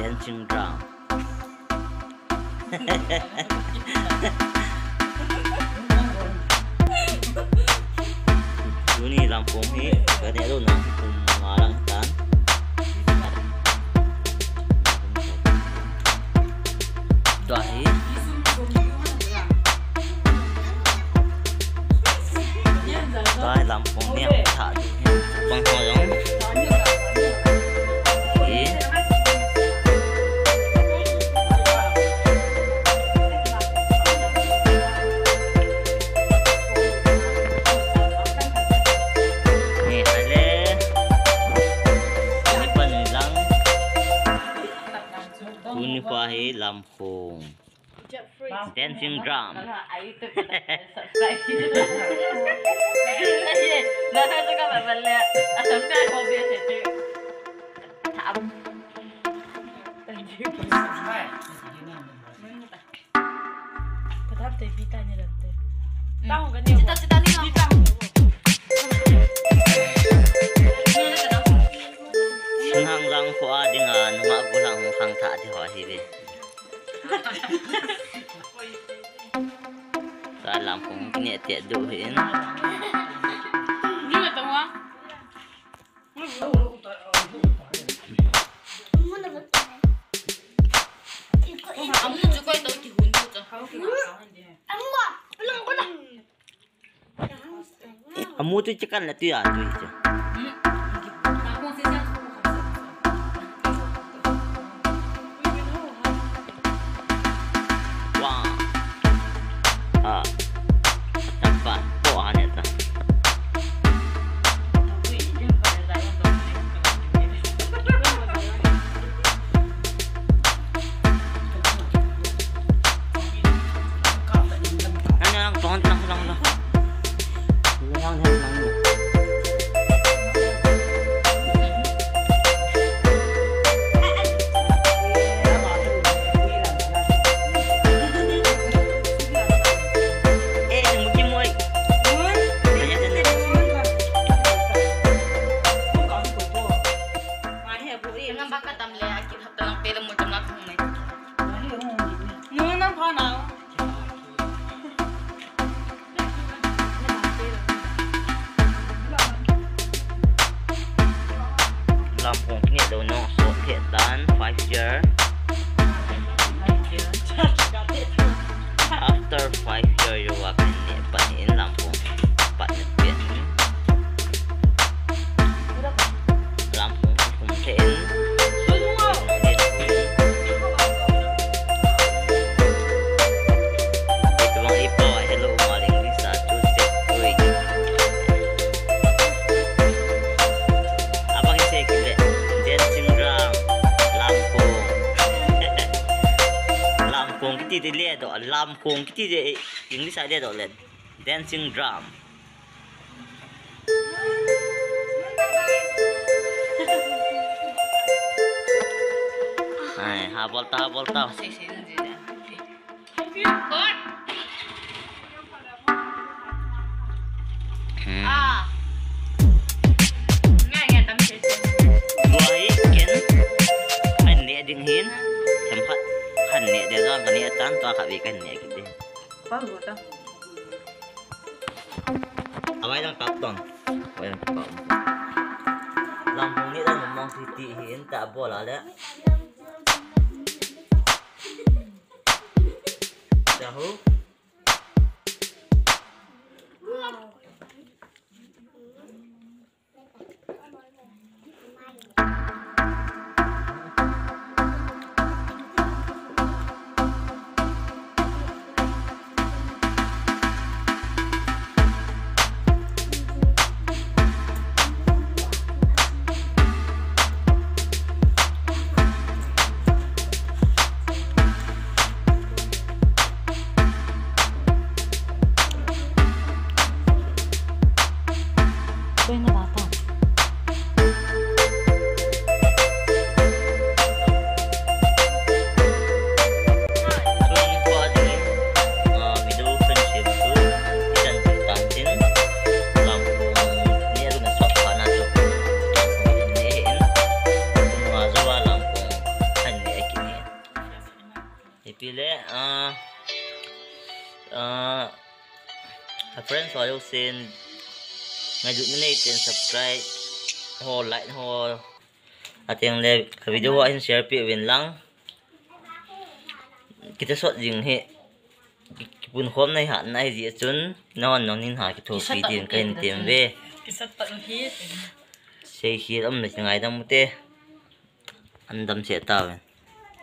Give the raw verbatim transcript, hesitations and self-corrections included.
Dancing drum. Tunia lamkong hi kaneh lou na hi kum nga lang tan. Tua hi. Tua hi lamkong ni ang tha. Bang ho jong. Hi. Ni hai le. Ni pa ni lang. Tuni pa hi lamkong. Dancing drum. Singhang lang ko ading a nunga gulang hung khang tha di ho hi ve. Sa lamkong kineh teh du hin. Amu chu koi to kihun chu. Amu chu chikan la tu ya tu chu. Wa. A. Tapa. Po ane ta. Lang, lang, lang, lang. Lang, lang, lang. Lamkong kineh lou nung so phet dan five year. After five year you are kineh pan in lamkong pat ni pen. Lamkong kum the in. Ito bang ipo, hello, maling Lisa, Joseph, uy. Abang ise kile, dancing drum, lamkong. Lamkong kiti de le do, lamkong kiti de, English a le do le. Dancing drum. Ai, ha bol ta, ha bol ta. Hmm. Tua hi ken. Kan neh ding hin. Themkhat. Kan neh ding jong kan neh tan tua khat ve kan neh kit ding. Avai lang kap tong. Avai lang kap. Lamkong ni lang mong ti ti hin ta bol a le. Jahu. Ah, a friends ho jousen, ngailutna neiten subscribe ho, like ho, ateng le ka video ho hin share peh uvin lang. Kithasot jing hi, kipunkhomna hi hatna ahi jeh chun, nahon jong hin ha kithopi ding kahin tem ve. Kisat pat u hi. Seikhel um le ngaidam ute. An damsel tauvin.